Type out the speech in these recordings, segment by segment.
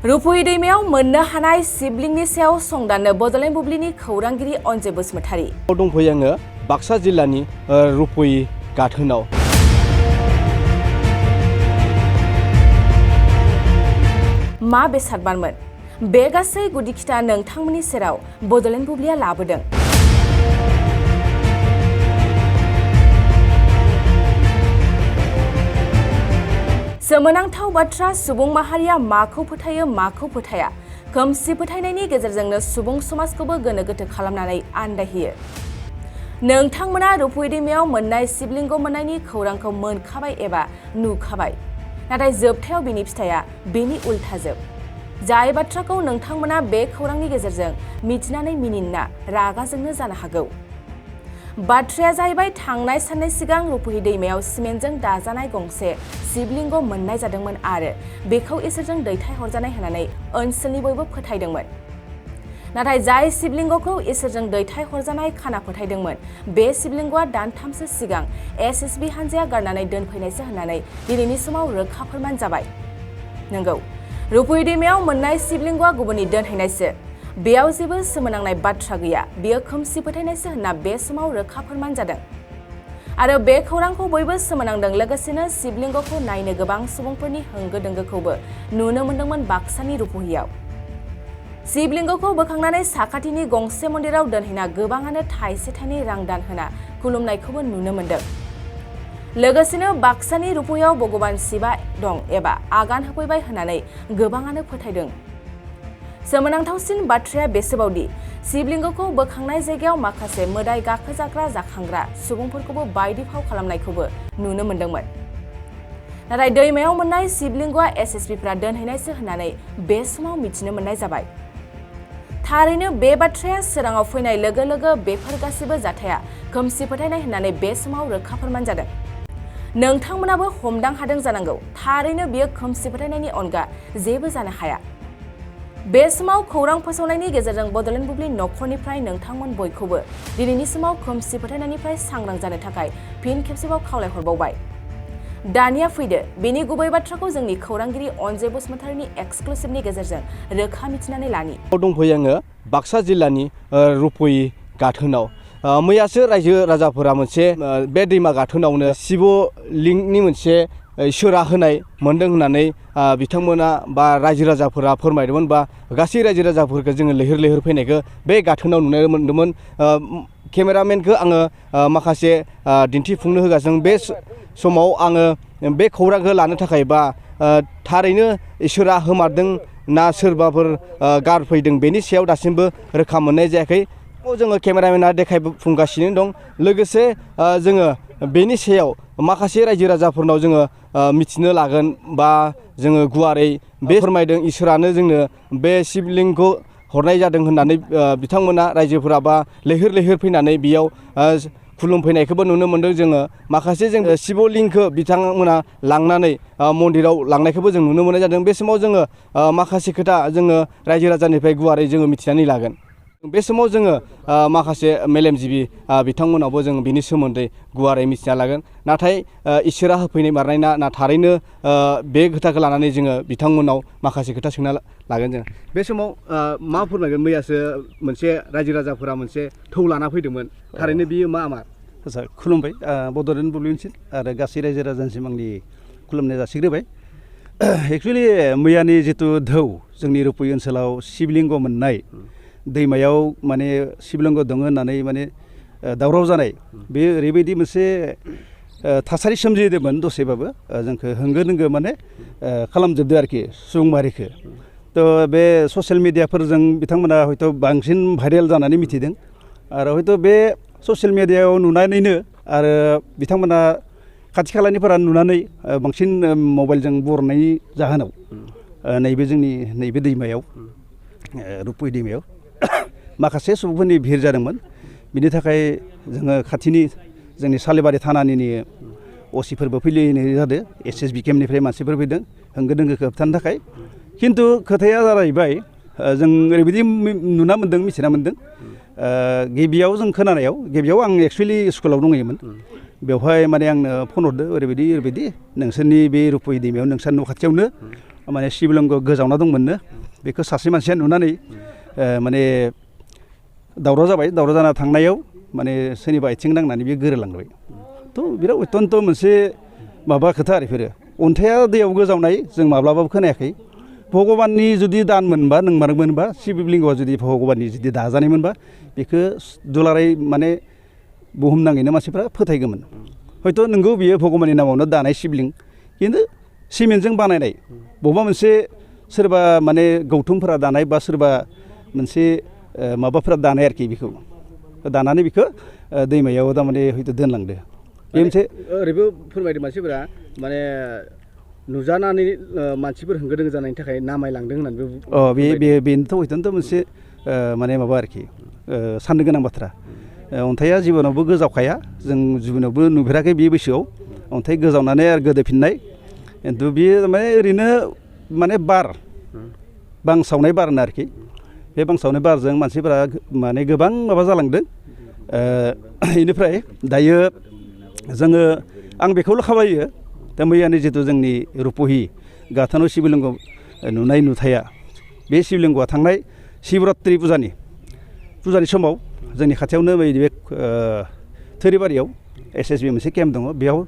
रुपुहि दैमायाव मोननो हानाय सिबलिंनि सायाव संदाननो बड'लेण्ड बुब्लिनि खौरांगिरि अनजय बसुमतारी। दंफैयो आङो बाक्सा जिल्लानि रुपुहि गाथोनाव। मा बेसादबारमोन बे गासै गुदि खिथा नोंथांमोननि सेराव बड'लेण्ड बुब्लिया लाबोदों। सोमोनांथाव बाथ्रा सुबुं माहारिया माखौ फोथायो माखौ फोथाया खोमसि फोथायनायनि गेजेरजोंनो सुबुं समाजखौबो गोनो गोथो खालामनानै आन्दायहोयो। नोंथांमोना रुपुहि दैमायाव मोननाय शिबलिंग मोननायनि खौरांखौ मोनखाबाय एबा नुखाबाय, नाथाय जोबथायाव बिनि फिथाइया बेनि उल्थाजोब। जाय बाथ्राखौ नोंथांमोना बे खौरांनि गेजेरजों मिथिनानै मिनिना रागा जोंनो जानो हागौ। बाथ्राया जाहैबाय थांनाय साननै सिगां रुपुहि दैमायाव सिमेन्टजों दाजानाय गंसे शिबलिंग मोननाय जादोंमोन आरो बेखौ इसोरजों दैथायहरजानाय होननानै ओनसोलनि बयबो फोथायदोंमोन। नाथाय जाय शिबलिंगखौ इसोरजों दैथायहरजानाय खाना फोथायदोंमोन बे शिबलिंगआ दानथामसो सिगां एसएसबी हानजाया गारनानै दोनफैनायसो होननानै दिनैनि समाव रोखा फोरमान जाबाय। नंगौ, रुपुहि दैमायाव मोननाय शिबलिंगआ गुबुननि दोनहैनायसो। बेयाव जेबो सोमोनांनाय बाथ्रा गैया, बेयो खोमसि फोथायनायसो होनना बे समाव रोखा फोरमान जादों। आरो बे खौरांखौ बयबो सोमोनांदों। लोगोसेनो शिबलिंगखौ नायनो गोबां सुबुंफोरनि होंगो दोंगोखौबो नुनो मोन्दोंमोन बाक्सानि रुपुहियाव। शिबलिंगखौ बोखांनानै साखाथिनि गंसे मन्दिराव दोनहैना गोबाङानो थाइसे थाइनै रां दान होना खुलुमनायखौबो नुनो मोन्दों। लोगोसेनो बाक्सानि रुपुहियाव भगवान शिबा दं एबा आगान होफैबाय होननानै गोबाङानो फोथायदों। सोमोनांथावसिन बाथ्राया बेसोबावदि शिबलिंगखौ बोखांनाय जायगायाव माखासे मोदाय गाखोजाग्रा जाखांग्रा सुबुंफोरखौबो बायदि फाव खालामनायखौबो नुनो मोन्दोंमोन। नाथाय दैमायाव मोननाय शिबलिंगआ एसएसबीफ्रा दोनहैनायसो होननानै बे समाव मिथिनो मोननाय जाबाय। थारैनो बे बाथ्राया सोराङाव फैनाय लोगो लोगो बेफोर गासिबो जाथाया खोमसि फोथायनाय होननानै बे समाव रोखा फोरमान जादों। नोंथांमोनाबो हमदां हादों जानांगौ, थारैनो बियो खोमसि फोथायनायनि अनगा जेबो जानो हाया। बे समाव खौरां फोसावनायनि गेजेरजों बड'लेण्ड बुब्लि नखरनिफ्राय नोंथांमोन बयखौबो दिनैनि समाव खोमसि फोथायनायनिफ्राय सांग्रां जानो थाखाय फिन खेबसेबाव खावलायहरबावबाय। दानिया फैदो बेनि गुबै बाथ्राखौ जोंनि खौरांगिरि अनजय बसुमतारीनि एक्सक्लुसिभनि गेजेरजों रोखा मिथिनानै लानि। दंफैयो आङो बाक्सा जिल्लानि रुपुहि गाथोनाव। मैयासो रायजो राजाफोरा मोनसे बे दैमा गाथोनावनो शिब लिंगनि मोनसे इसोरा होनाय मोन्दों होननानै बिथांमोना बा रायजो राजाफोरा फोरमायदोंमोन, बा गासै रायजो राजाफोरखौ जोङो लैहोर लैहोर फैनायखौ बे गाथोनाव नुनो मोन्दोंमोन। केमेरामेनखौ आङो माखासे दिन्थिफुंनो होगासिनो। बे समाव आङो बे खौरांखौ लानो थाखाय बा थारैनो इसोरा होमारदों ना सोरबाफोर गारफैदों बेनि सायाव दासिमबो रोखा मोननाय जायाखै। जोङो केमेरामेना देखायफुंगासिनो दं। लोगोसे जोङो बेनि सायाव माखासे रायजो राजाफोरनाव जोङो मिथिनो लागोन बा जोङो गुवारै बे फोरमायदों इसोरानो जोंनो बे शिबलिंगखौ हरनाय जादों होननानै बिथांमोना रायजोफोरा बा लैहोर लैहोर फैनानै बेयाव खुलुमफैनायखौबो नुनो मोन्दों। जोङो माखासे जों शिबलिंगखौ बिथांमोना लांनानै मन्दिराव लांनायखौबो जों नुनो मोननाय जादों। बे समाव जोङो माखासे खोथा जोङो रायजो राजानिफ्राय गुवारै जोङो मिथिनानै लागोन। बे समाव जोङो माखासे मेलेमजिबि बिथांमोनावबो जों बिनि सोमोन्दै गुवारै मिथिना लागोन। नाथाय इसोरा होफैनाय मारनाय ना थारैनो बे खोथाखौ लानानै जोङो बिथांमोनाव माखासे खोथा सोंना लागोन जों। बे समाव मा फोरमायगोन? मैयासो मोनसे रायजो राजाफोरा मोनसे थौ लाना फैदोंमोन, थारैनो बियो मा? आदसा, खुलुमबाय बड'लेण्ड बुब्लिनिसिम आरो गासै रायजो राजानिसिम आंनि खुलुमनाय जासिग्रोबाय। एक्सुवेलि मैयानि जिथु धौ जोंनि रुपुहि ओनसोलाव शिबलिंग मोननाय, दैमायाव माने शिबलिंग दङ होननानै माने दावराव जानाय, बे ओरैबायदि मोनसे थासारि सोमजिदोंमोन। दसेबाबो जोंखौ होंगो दोंगो माने खालामजोबदो आरोखि सुबुं माहारिखौ। थ' बे ससियेल मिडियाफोरजों बिथांमोना हयथ' बांसिन भाइरेल जानानै मिथिदों आरो हयथ' बे ससियेल मिडियायाव नुनानैनो आरो बिथांमोना खाथि खालानिफोरा नुनानै बांसिन मबाइलजों बरनायनि जाहोनाव नैबे जोंनि नैबे दैमायाव रुपुहि दैमायाव माखासे सुबुंफोरनि भिर जादोंमोन। बिनि थाखाय जोङो खाथिनि जोंनि सालिबारि थानानिनो असिफोरबो फैनाय जादों। एसएसबी केम्पनिफ्राय मानसिफोर फैदों होंगो दोंगोखौ होबथानो थाखाय। खिन्थु खोथाया जाहैबाय जों ओरैबायदि नुना मोन्दों, मिथिना मोन्दों। गिबियाव जों खोनानायाव, गिबियाव आं एक्सुवेलि स्कुलाव दङमोन। बेवहाय माने आंनो फन हरदो ओरैबायदि नोंसोरनि बे रुपुहि दैमायाव नोंसोर न' खाथियावनो माने शिबलिंग गोजावना दंमोननो बेखौ सासे मानसिया नुनानै माने दावराव जाबाय दावराव जाना थांनायाव माने सोरनिबा आथिं नांनानै बियो गोरोलांबाय थ' बिराद अत्यन्त मोनसे माबा खोथा आरो बेफोरो अन्थाइया दैयाव गोजावनाय जों माब्लाबाबो खोनायाखै भगबाननि जुदि दान मोनबा नोंमारगोनबा शिबलिंगआ जुदि भगबाननि जुदि दाजानाय मोनबा बेखौ दुलाराय माने बुहुमनाङैनो मानसिफ्रा फोथायगौमोन हयथ' नोंगौ बियो भगबाननि नामावनो दानाय शिबलिं खिन्थु सिमेन्टजों बानायनाय बबेबा मोनसे सोरबा माने गौथुमफोरा दानाय बा सोरबा मोनसे माबाफोरा दानाय आरोखि बेखौ दानानै बेखौ दैमायाव थारमाने हयथ' दोनलांदो बे मोनसे ओरैबो फोरमायदों मानसिफोरा माने नुजानानै मानसिफोर होंगो दोंगो जानायनि थाखाय नामायलांदों होननानै बेनोथ' हयथ' मोनसे माने माबा आरोखि साननो गोनां बाथ्रा अन्थाइया जिबनावबो गोजावखाया जों जिबनावबो नुफेराखै बे बैसोआव अन्थाइ गोजावनानै आरो गोदोफिननाय खिन्थु बेयो माने ओरैनो माने बांसावनाय बार होनो आरोखि बे बांसावनाय बारजों मानसिफोरा माने गोबां माबा जालांदों बेनिफ्राय दायो जोङो आं बेखौल' खावलायो दा मैयानि जिथु जोंनि रुपहि गाथोनाव शिबलिंग नुनाय नुथाया बे शिबलिंगआ थांनाय शिबरात्रि फुजानि समाव जोंनि खाथियावनो बे थोरिबारियाव SSB मोनसे केम्प दङ बेयाव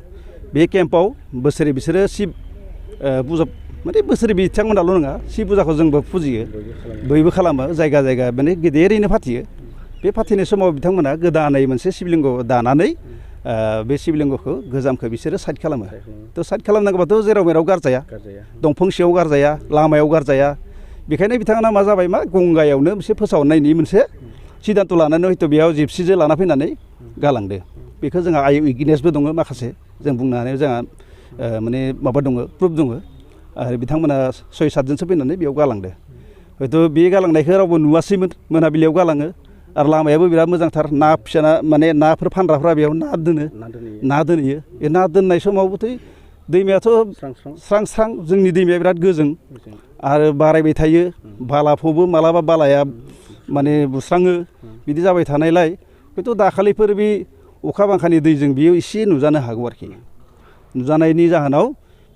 बे केम्पआव बोसोरै बिसोरो शिब फुजा माने बोसोरै बिथांमोनाल' नङा शिब फुजाखौ जोंबो फुजियो बयबो खालामो जायगा जायगा माने गेदेरैनो फाथियो बे फाथिनाय समाव बिथांमोना गोदानै मोनसे शिबलिंग दानानै बे शिबलिंगखौ गोजामखौ बिसोरो साइड खालामो थ' साइड खालामनांगौबाथ' जेराव मेराव गारजाया दंफां सिङाव गारजाया लामायाव गारजाया बेखायनो बिथाङा मा जाबाय मा गंगायावनो मोनसे फोसावनायनि मोनसे सिद्धान्त लानानै हयथ' बेयाव जिपसिजों लाना फैनानै गालांदो बेखौ जोंहा आइ उइटनेसबो दङ माखासे जों बुंनो हानायाव जोंहा माने माबा दङ प्रुफ दङ आरो बिथांमोना 6-7 जनसो फैनानै बेयाव गालांदो हयथ' बे गालांनायखौ रावबो नुवासैमोन मोनाबिलियाव गालाङो आरो लामायाबो बिराद मोजांथार ना फिसा माने नाफोर फानग्राफ्रा बेयाव ना दोनहैयो बे ना दोननाय समावबोथ' दैमायाथ' स्रां स्रां जोंनि दैमाया बिराद गोजों आरो बारायबाय थायो बालाफबो मालाबा बालाया माने बुस्राङो बिदि जाबाय थानायलाय हयथ' दाखालिफोर बे अखा बांखानि दैजों बियो एसे नुजानो हागौ आरोखि नुजानायनि जाहोनाव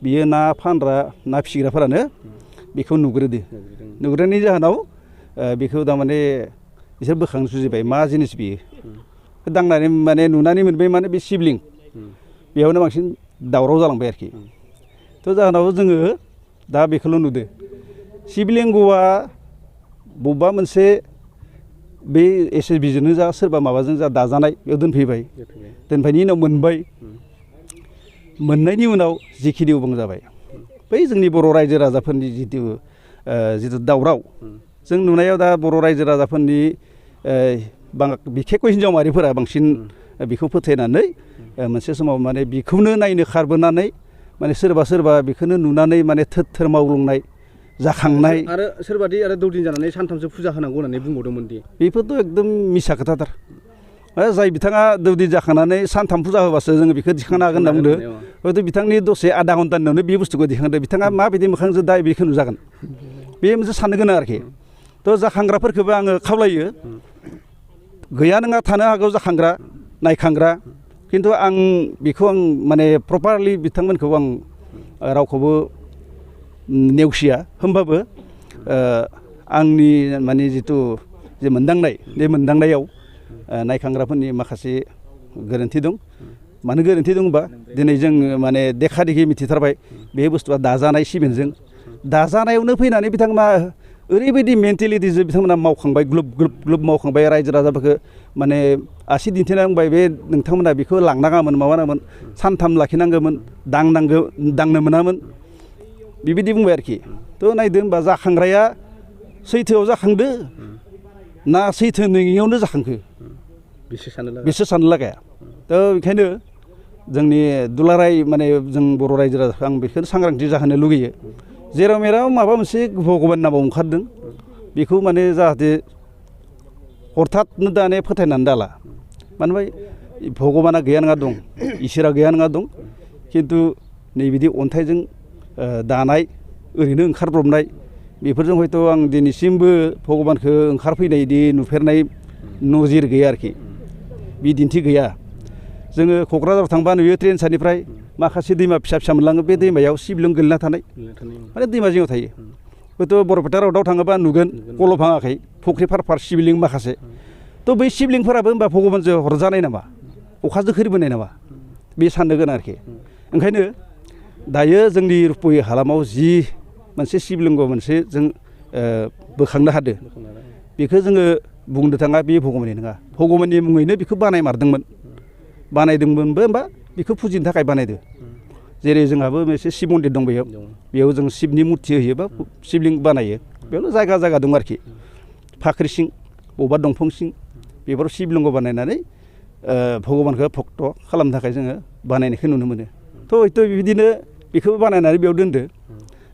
बियो ना फानग्रा ना फिसिग्राफोरानो बेखौ नुग्रोनायनि जाहोनाव बेखौ थारमाने बिसोर बोखांनो सुजिबाय मा जिनिस बियो दांनानै माने नुनानै मोनबाय माने बे शिबलिं बेयावनो बांसिन दावराव जालांबाय आरोखि थ' जाहोनाव जोङो दा बेखौल' नुदो शिबलिंगआ बबेबा मोनसे बे SSBजोंनो जा सोरबा माबाजों जा दाजानाय बेयाव दोनफैबाय दोनफैनायनि उनाव मोननायनि उनाव जिखिनि उबां जाबाय बै जोंनि बर' रायजो राजाफोरनि जिथु दावराव जों नुनायाव दा बर' रायजो राजाफोरनि बिखेखय हिन्जाव माहारिफोरा बांसिन बेखौ फोथायनानै मोनसे समाव माने बेखौनो नायनो खारबोनानै माने सोरबा बेखौनो नुनानै माने थोर मावग्लुंनाय जाखांनाय आरो सोरबादि आरो दौदिन जानानै सानथामसो फुजा होनांगौ होननानै बुंबावदोंमोन दि बेफोरथ' एकदम मिसा खोथाथार जाय बिथाङा दौदिन जाखांनानै सानथाम फुजा होबासो जोङो बेखौ दिखांनो हागोन होनना बुंदों हयथ' बिथांनि दसे आधा घन्टानि उनावनो बे बुस्थुखौ दिखांदों बिथाङा माबायदि मोखांजों दा बेखौ नुजागोन बे मोनसे साननो गोनां आरोखि थ' जाखांग्राफोरखौबो आङो खावलायो गैया नङा थानो हागौ जाखांग्रा नायखांग्रा खिन्थु आं बेखौ माने प्रपारलि बिथांमोनखौ आं रावखौबो नेवसिया होमबाबो आंनि माने जिथु जे मोनदांनाय बे मोनदांनायाव नायखांग्राफोरनि माखासे गोरोन्थि दं मानो गोरोन्थि दं होनबा दिनै जों माने देखा देखि मिथिथारबाय बे बुस्थुआ दाजानाय सिमेन्टजों दाजानायावनो फैनानै बिथांमोना ओरैबायदि मेन्टेलिटिजों बिथांमोना मावखांबाय ग्लुब मावखांबाय रायजो राजाफोरखौ माने आसि दिन्थिना बुंबाय बे नोंथांमोना बेखौ लांनाङामोन माबानाङामोन सानथाम लाखिनांगौमोन दांनो मोनामोन बेबायदि बुंबाय आरोखि थ' नायदो होनबा जाखांग्राया सैथोआव जाखांदो ना सैथो नङियावनो जाखांखो बिसोर साननो लागाया थ' बेखायनो जोंनि दुलाराय माने जों बर' रायजो राजाखौ आं बेखौनो सांग्रांथि जाहोनो लुगैयो जेराव मेराव माबा मोनसे भगबान नामाव ओंखारदों बेखौ माने जाहाथे हरथातनो दाने फोथायनानै दाला मानो होनबा भगबाना गैया नङा दं इसोरा गैया नङा दं खिन्थु नैबिदि अन्थाइजों दानाय ओरैनो ओंखारब्रबनाय बेफोरजों हयथ' आं दिनैसिमबो भगबानखौ ओंखारफैनाय बिदि नुफेरनाय नजिर गैया आरोखि बिदिन्थि गैया जोङो क'क्राझाराव थांबा नुयो ट्रेन सानिफ्राय माखासे दैमा फिसा फिसा मोनलाङो बे दैमायाव सिबलिं गोलैना थानाय माने दैमा जिङाव थायो हयथ' बरपेटा र'डआव थाङोबा नुगोन कल भाङाखै फुख्रि फार फार सिबलिं माखासे थ' बै सिबलिंफोराबो होमबा भगबानजों हरजानाय नामा अखाजों खोरिबोनाय नामा बे साननो गोनां आरोखि ओंखायनो दायो जोंनि रुप'हि हालामाव जि मोनसे शिबलिंग मोनसे जों बोखांनो हादों बेखौ जोङो बुंनो थाङा बे भगबाननि नङा भगबाननि मुङैनो बेखौ बानायदोंमोनबो होमबा बेखौ फुजिनो थाखाय बानायदो जेरै जोंहाबो मोनसे शिब मन्दिर दं बेयाव जों शिबनि मुरथि होयो बा शिबलिंग बानायो बेयावनो जायगा दं आरोखि फाख्रि सिं बबेबा दंफां सिं बेफोराव शिबलिंग बानायनानै भगबानखौ भक्त खालामनो थाखाय जोङो बानायनायखौ नुनो मोनो थ' हयथ' बिदिनो बेखौबो बानायनानै बेयाव दोनदो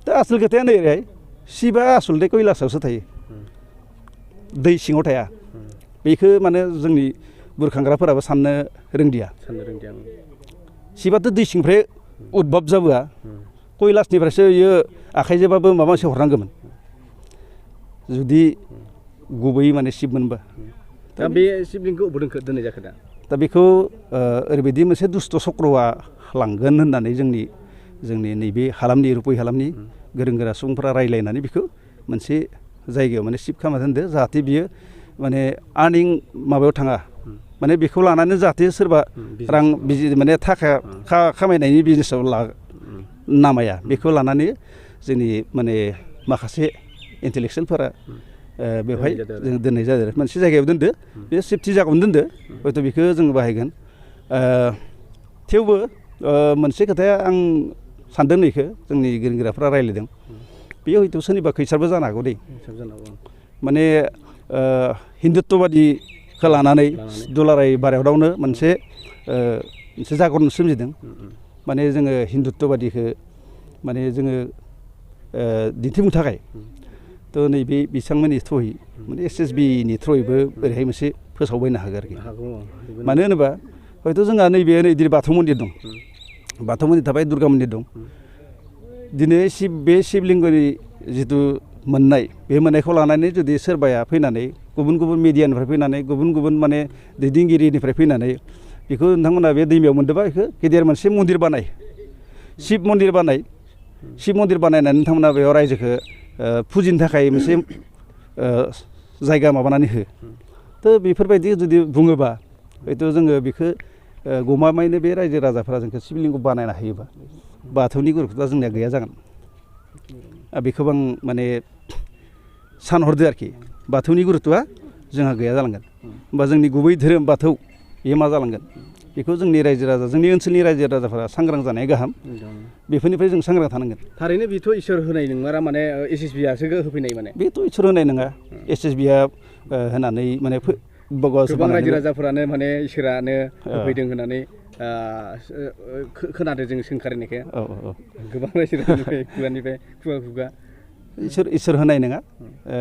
दा आसल खोथाया नै ओरैहाय शिबआ आसलथे कैलासआवसो थायो दै सिङाव थाया बेखौ माने जोंनि बुरखांग्राफोराबो साननो रोंदिया शिबआथ' दै सिंनिफ्राय उद्भब जाबोआ कैलासनिफ्रायसो बियो आखाइजोंबाबो माबा मोनसे हरनांगौमोन जुदि गुबै माने शिब मोनबा दा बे शिबलिंखौ अबाव दोननाय जाखो दा बेखौ ओरैबायदि मोनसे दुस्त चक्रआ लांगोन होननानै जोंनि नैबे हालामनि रुप'हि हालामनि गोरों गोरा सुबुंफोरा रायज्लायनानै बेखौ मोनसे जायगायाव माने शिफ्ट खालामना दोनदो जाहाथे बियो माने आर्निं माबायाव थाङा माने बेखौ लानानै जाहाथे सोरबा रां माने थाखा खामायनायनि बिजनेसाव नामाया बेखौ लानानै जोंनि माने माखासे इन्टेलेक्सुयेलफोरा बेवहाय जों दोननाय जादों मोनसे जायगायाव दोनदो बे सेफटि जायगायावनो दोनदो हयथ' बेखौ जोङो बाहायगोन थेवबो मोनसे खोथाया आं सानदों नैखौ जोंनि गोरों गोराफ्रा रायज्लायदों बेयो हयथ' सोरनिबा खैसारबो जानो हागौ दै माने हिन्दुत्वबादिखौ लानानै दुलाराय भारतआवनो मोनसे जागरन सोमजिदों माने जोङो हिन्दुत्वबादिखौ माने जोङो दिन्थिफुंनो थाखाय थ' नैबे बिथांमोननि थ्रयै माने SSBनि थ्रयैबो ओरैहाय मोनसे फोसावबायनो हागोन आरोखि मानो होनोबा हयथ' जोंहा नैबे नै बाथौ मन्दिर दं बाथौ मन्दिर थाबाय दुर्गा मन्दिर दं दिनै बे शिबलिंगनि जिथु मोननाय बे मोननायखौ लानानै जुदि सोरबाया फैनानै गुबुन गुबुन मिडियानिफ्राय फैनानै गुबुन गुबुन माने दैदेनगिरिनिफ्राय फैनानै बेखौ नोंथांमोना बे दैमायाव मोनदोंबा बेखौ गेदेर मोनसे मन्दिर बानाय शिब मन्दिर बानायनानै नोंथांमोना बेयाव रायजोखौ फुजिनो थाखाय मोनसे जायगा माबानानै हो थ' बेफोरबायदि जुदि बुङोबा हयथ' जोङो बेखौ गमामायैनो बे रायजो राजाफ्रा जोंखौ शिबलिंग बानायना होयोबा बाथौनि गुरुत्वआ जोंनिया गैया जागोन बेखौबो आं माने सानहरदो आरोखि बाथौनि गुरुत्वआ जोंहा गैया जालांगोन होमबा जोंनि गुबै धोरोम बाथौ बेयो मा जालांगोन बेखौ जोंनि रायजो राजा जोंनि ओनसोलनि रायजो राजाफोरा सांग्रां जानाया गाहाम बेफोरनिफ्राय जों सांग्रां थानांगोन थारैनो बेथ' इसोर होनाय नङा माने SSBआसो होफैनाय माने बेथ' इसोर होनाय नङा SSBआ होनानै माने गोबां रायजो राजाफोरानो माने इसोरानो होफैदों होननानै खोनादों जों सोंखारिनायखौ गोबां रायजो राजानिफ्राय खुगा इसोर होनाय नङा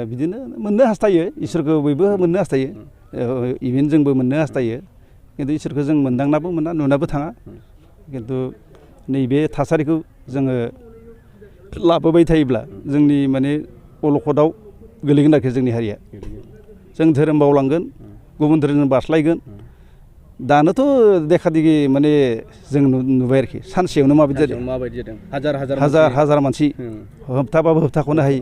बिदिनो मोननो हास्थायो इसोरखौ बयबो मोननो हास्थायो इभेन जोंबो मोननो हास्थायो खिन्थु इसोरखौ जों मोनदांनाबो मोना नुनाबो थाङा खिन्थु नैबे थासारिखौ जोङो लाबोबाय थायोब्ला जोंनि माने अलखदाव गोलैगोन आरोखि जोंनि हारिया जों धोरोम बावलांगोन गुबुन धोरोमजों बारस्लायगोन दानोथ' देखादिगि माने जों नुबाय आरोखि सानसेयावनो माबायदि जादों हाजार मानसि होबथाबाबो होबथाख'नो हायो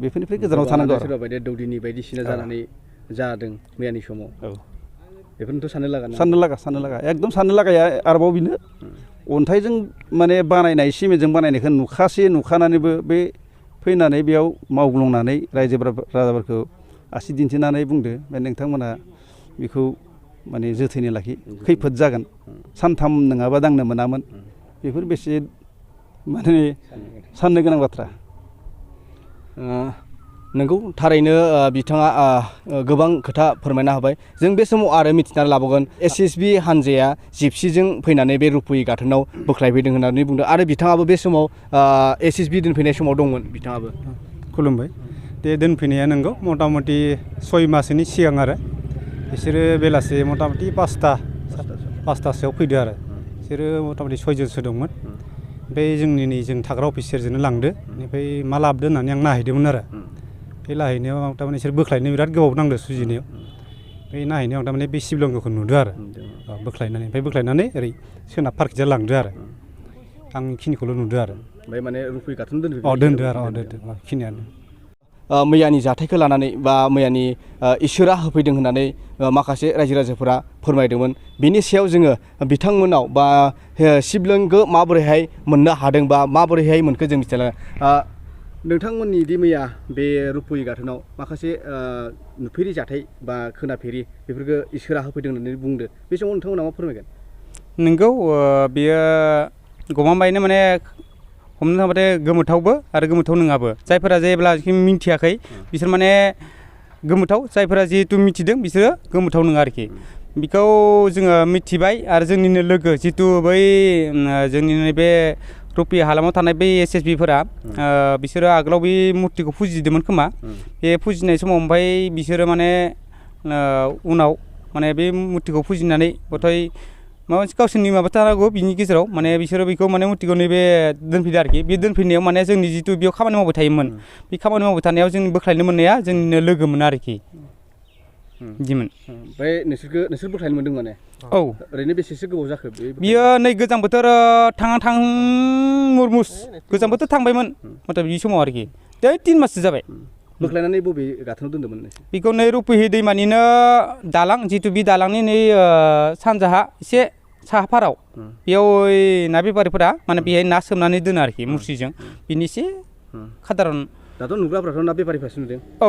बेफोरनिफ्राय गोजानाव थानांगौ सोरबा बायदि दौदिनि बायदिसिना जानानै जादों मैयानि समाव बेफोरनोथ' साननो लागा एकदम साननो लागाया आरोबाव बेनो अन्थाइजों माने बानायनाय सिमेन्टजों बानायनायखौ नुखानानैबो बे फैनानै बेयाव मावग्लुंनानै रायजो राजाफोरखौ आसि दिन्थिनानै बुंदो बे नोंथांमोना बेखौ माने जोथोनै लाखि खैफोद जागोन सानथाम नङाबा दांनो मोनामोन बेफोर बेसे माने साननो गोनां बाथ्रा नंगौ थारैनो बिथाङा गोबां खोथा फोरमायना होबाय जों बे समाव आरो मिथिनानै लाबावगोन SSB हानजाया जिपसिजों फैनानै बे रुप'हि गाथोनाव बोख्लायफैदों होननानै बुंदों आरो बिथाङाबो बे समाव SSB दोनफैनाय समाव दंमोन बिथाङाबो खुलुमबाय दे दोनफैनाया नंगौ मथा मथि 6 मासनि सिगां आरो बिसोरो बेलासि मथा मथि 5टासोआव फैदो आरो बिसोरो मथा मथि 6 जनसो दंमोन ओमफ्राय जों थाग्रा अफिस सेरजोंनो लांदो बेनिफ्राय मा लाबोदो होननानै आं नायहैदोंमोन आरो बे लाहैनायाव थारमाने बिसोर बोख्लायनो बिराद गोबाव नांदो सुजिनायाव बे नायहैनायाव थारमाने बे शिबलिंगखौ नुदों आरो बोख्लायनानै ओमफ्राय बोख्लायनानै ओरै सोनाब फारखिजा लांदो आरो आं बेखिनिखौल' नुदों आरो ओमफ्राय माने रुपै गाथोन दोनदो आरो बेखिनियानो मैयानि जाथायखौ लानानै बा मैयानि इसोरा होफैदों होननानै माखासे रायजो राजाफोरा फोरमायदोंमोन बिनि सायाव जोङो बिथांमोनाव बा शिबलिंगखौ माबोरैहाय मोननो हादों बा माबोरैहाय मोनखो जों मिथिला नोंथांमोननि दि मैया बे रुपै गाथोनाव माखासे नुफेरि जाथाय बा खोनाफेरि बेफोरखौ इसोरा होफैदों होननानै बुंदो बे समाव नोंथांमोना मा फोरमायगोन नोंगौ बेयो गमामायैनो माने हमनो थांबाथाय गोमोथावबो आरो गोमोथाव नङाबो जायफोरा जेब्ला मिन्थियाखै बिसोर माने गोमोथाव जायफोरा जिहेतु मिथिदों बिसोरो गोमोथाव नङा आरोखि बेखौ जोङो मिथिबाय आरो जोंनिनो लोगो जितु बै जोंनि बे रुपै हालामाव थानाय बै SSBफोरा बिसोरो आगोलाव बे मुर्तिखौ फुजिदोंमोन खोमा बे फुजिनाय समाव ओमफ्राय बिसोरो माने उनाव माने बे मुर्तिखौ फुजिनानै गथाय माबा मोनसे गावसोरनि माबा थानांगौ बिनि गेजेराव माने बिसोरो बेखौ माने मुर्तिखौ नैबे दोनफैदो आरोखि बे दोनफैनायाव माने जोंनि जितु बेयाव खामानि मावबाय थायोमोन बे खामानि मावबाय थानायाव जों बोख्लायनो मोननाया जोंनिनो लोगोमोन आरोखि बिदिमोन ओमफ्राय नोंसोर बोख्लायनो मोनदों माने औ ओरैनो बेसेसो गोबाव जाखो बियो नै गोजां बोथोर थां मुरमुस गोजां बोथोर थांबायमोन मथा बे समाव आरोखि 3 माससो जाबाय बोख्लायनानै बबे गाथोनाव दोन्दोंमोन बेखौ नै रुपै दैमानिनो दालां जितु बे दालांनि नै सानजाहा एसे साहाफाराव बेयाव ना बेफारिफोरा माने बेहाय ना सोमनानै दोनो आरोखि मुस्रिजों बिनि एसे खादारन दाथ' नुग्राफ्राथ' ना बेफारिफ्रासो नुदों औ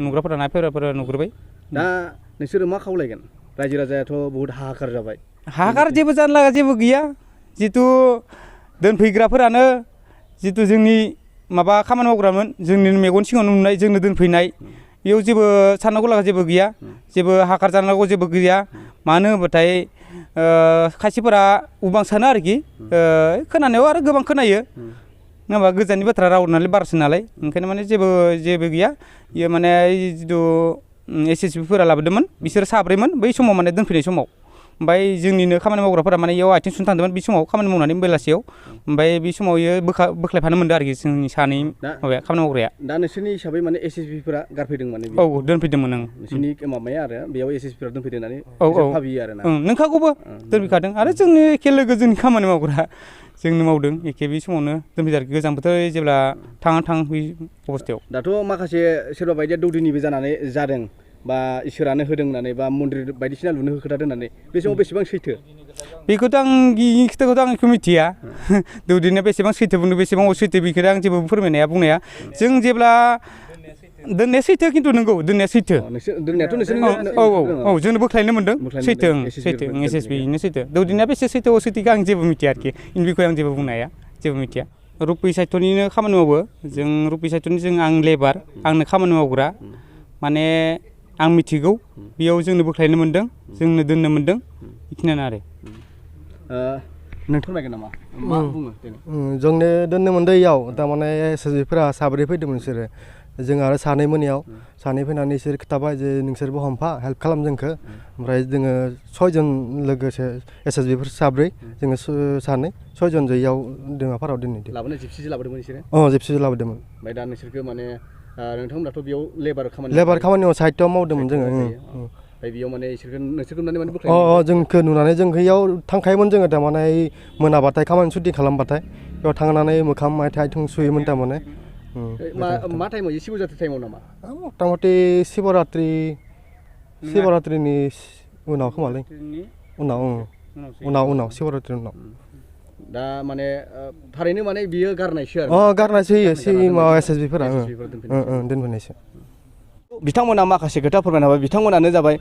नुग्राफोरा ना बेफारिफोरा नुग्रोबाय दा नोंसोरो मा खावलायगोन रायजो राजायाथ' बहुद हाहाकार जाबाय हाहाकार जेबो जानो लागा जेबो गैया जितु दोनफैग्राफोरानो जितु जोंनि माबा खामानि मावग्रामोन जोंनि मेगन सिगाङाव नुनाय जोंनो दोनफैनाय बेयाव जेबो साननांगौ लागा जेबो गैया जेबो हाहाकार जानांगौ जेबो गैया मानो होनबाथाय खायसेफोरा उबां सानो आरोखि खोनानायाव आरो गोबां खोनायो नङा होमबा गोजाननि बाथ्रा राव नालाय बारसो नालाय ओंखायनो माने जेबो गैया इयो माने जितु SSBफोरा लाबोदोंमोन बिसोर साब्रैमोन बै समाव माने दोनफैनाय समाव ओमफ्राय जोंनिनो खामानि मावग्राफोरा माने इयाव आथिं सुनो थांदोंमोन बे समाव खामानि मावनानै बेलासियाव ओमफ्राय बे समाव इयो बोख्लायफानो मोनदों आरोखि जोंनि सानै माबाया खामानि मावग्राया दा नोंसोरनि हिसाबै माने SSBफोरा गारफैदों माने औ दोनफैदोंमोन ओं नोंसोरनि माबाया आरो बेयाव SSBफोरा दोनफैदों होननानै भाबियो आरो ना नोंखागौबो दोनफैखादों आरो जोंनि एखे लोगो जोंनि खामानि मावग्रा जोंनो मावदों एखे बे समावनो दोनफैदों आरोखि गोजां बोथोर जेब्ला थां बे अबस्थायाव दाथ' माखासे सोरबा बायदिया दौदिनिबो जानानै जादों बा इसोरानो होदों होननानै बा मन्दिर बायदिसिना लुनो होखोथादों होननानै बे समाव बेसेबां सैथो बेखौथ' आं खोथाखौथ' आं बेखौ मिथिया दौदिनिया बेसेबां सैथो बुंदों बेसेबां असैथो बेखौ आं जेबो बुंनाया जों जेब्ला दोननाया सैथो खिन्थु नंगौ दोननाया सैथो दोननायाथ' नोंसोर औ जोंनो बोख्लायनो मोनदों सैथो SSBनो सैथो दौदिनिया बेसे सैथो असैथोखौ आं जेबो मिथिया आरोखि बेखौ आं जेबो बुंनो हाया जेबो मिथिया रुपै साहित्यनिनो खामानि मावो जों रुपै साहित्यनि आं लेबार आंनो खामानि मावग्रा माने आं मिथिगौ बेयाव जोंनो बोख्लायनो मोनदों जोंनो दोननो मोनदों बेखिनियानो आरो नोंथां नायगोन नामा मा बुङो जोंनो दोननो मोनदों इयाव थारमाने SSBफोरा साब्रै फैदोंमोन बिसोरो जों आरो सानै मोनायाव सानै फैनानै बिसोर खिथाबाय जे नोंसोरबो हमफा हेल्प खालाम जोंखौ ओमफ्राय जोङो 6 जन लोगोसे SSBफोर साब्रै जोङो सानै 6 जन इयाव दैमाफाराव दोनहैदों लाबोनाय जिपसिजों लाबोदोंमोन बिसोरो जिपसिजों लाबोदोंमोन ओमफ्राय दा नोंसोरखौ माने नोंथांमोनाथ' बेयाव लेबार खामानियाव साहित्यआव मावदोंमोन जोङो ओमफ्राय बेयाव माने नोंसोरखौ नुनानै माने बोख्लायनो जोंखौ नुनानै जों इयाव थांखायोमोन जोङो थारमाने मोनाबाथाय खामानि सुटि खालामबाथाय बेयाव थांनानै मोखां आथिं सुयोमोन थारमाने मा टाइमाव शिव जात्रा टाइमाव नामा मथा मथि शिवरात्रिनि उनाव खोमालै उनाव शिवरात्रिनि उनाव दा माने थारैनो माने बियो गारनायसो आरो गारनायसो होयो SSBफोरा दोनफैनायसो बिथांमोना माखासे खोथा फोरमायनो हाबाय बिथांमोनानो जाबाय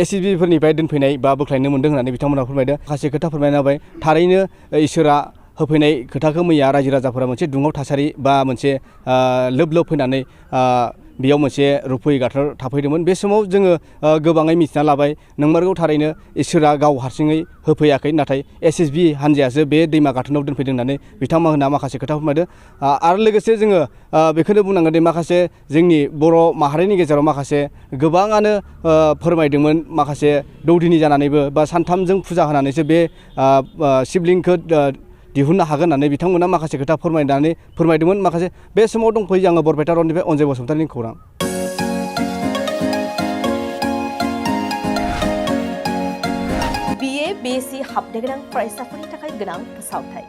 SSBफोरनिफ्राय दोनफैनाय बा बोख्लायनो मोनदों होननानै बिथांमोना फोरमायदों माखासे खोथा फोरमायनो हाबाय थारैनो इसोरा होफैनाय खोथाखौ मैया रायजो राजाफोरा मोनसे दुंहाव थासारि बा मोनसे लोब फैनानै बेयाव मोनसे रुपै गाथोनाव थाफैदोंमोन बे समाव जोङो गोबाङै मिथिना लाबाय नंमारगौ थारैनो इसोरा गाव हारसिङै होफैयाखै नाथाय SSB हान्जायासो बे दैमा गाथोनाव दोनफैदों होननानै बिथांमोनहा माखासे खोथा फोरमायदों आरो लोगोसे जोङो बेखौनो बुंनांगोन दि माखासे जोंनि बर' माहारिनि गेजेराव माखासे गोबाङानो फोरमायदोंमोन माखासे दौदिनि जानानैबो बा सानथामजों फुजा होनानैसो बे शिबलिंखौ दिहुननो हागोन होननानै बिथांमोना माखासे खोथा फोरमायदोंमोन माखासे बे समाव दंफैयो आङो बरपेटा रडनिफ्राय अनजय बसुमतारिनि खौरां BSc हाबनो गोनां फरायसाफोरनि थाखाय गोनां फोसावथाय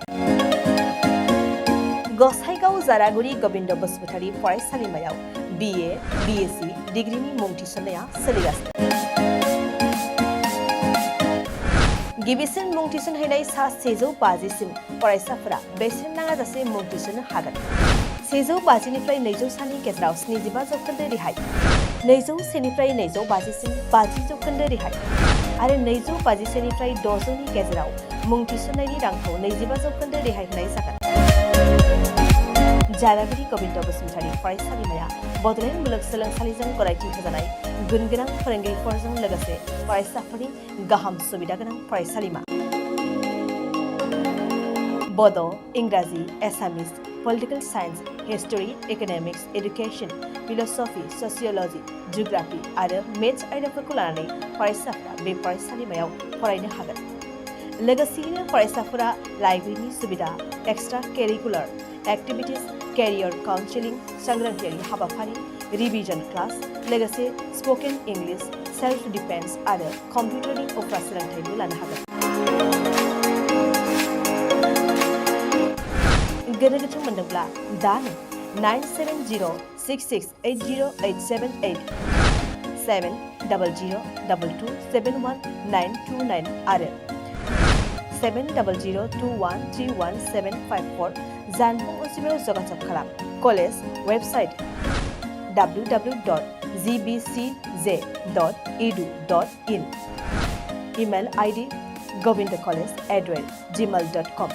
गसाइगाव जारागुरि गोविंद बसुमतारी फरायसालिमायाव BA BSc डिग्रीनि मुं थिसननाया सोलिगासिनो गिबिसिन मुं थिसनहैनाय सा 150 सिम फरायसाफोरा बेसेन नाङाजासे मुं थिसननो हागोन 150 निफ्राय 200 सानि गेजेराव 75 जौखोन्दो रेहाय 201 निफ्राय 250 सिम 50 जौखोन्दो रेहाय आरो 250 निफ्राय 600 नि गेजेराव मुं थिसननायनि रांखौ 25 जौखोन्दो रेहाय होनाय जागोन जारागुरि गोविंद बसुमतारी फरायसालिमाया बड'लेण्ड मुलुगसोलोंसालिजों गनायथि होजानाय गुनगोनां फोरोंगिरिफोरजों लोगोसे फरायसाफोरनि गाहाम सुबिदा गोनां फरायसालिमा बड', इंराजि, Assamese, political science, history, economics, education, philosophy, sociology, geography आरो मेथ्स आयदाफोरखौ लानानै फरायसाफोरा बे फरायसालिमायाव फरायनो हागोन लोगोसेयैनो फरायसाफोरा लाइब्रेरिनि सुबिदा extra curricular activities career counselling सांग्रांथियारि हाबाफारि रिविजन क्लास लोगोसे स्पोकन इंग्लिश सेल्फ डिफेन्स आरो कम्पिउटारनि उफ्रा सोलोंथायबो लानो हागोन गोनो गोथो मोनदोंब्ला दानो 9706680878 700227129 आरो 70021311754 जानबुं अनजिमायाव जगाजग खालाम college website www.gbcj.edu.in email ID govindcollege@gmail.com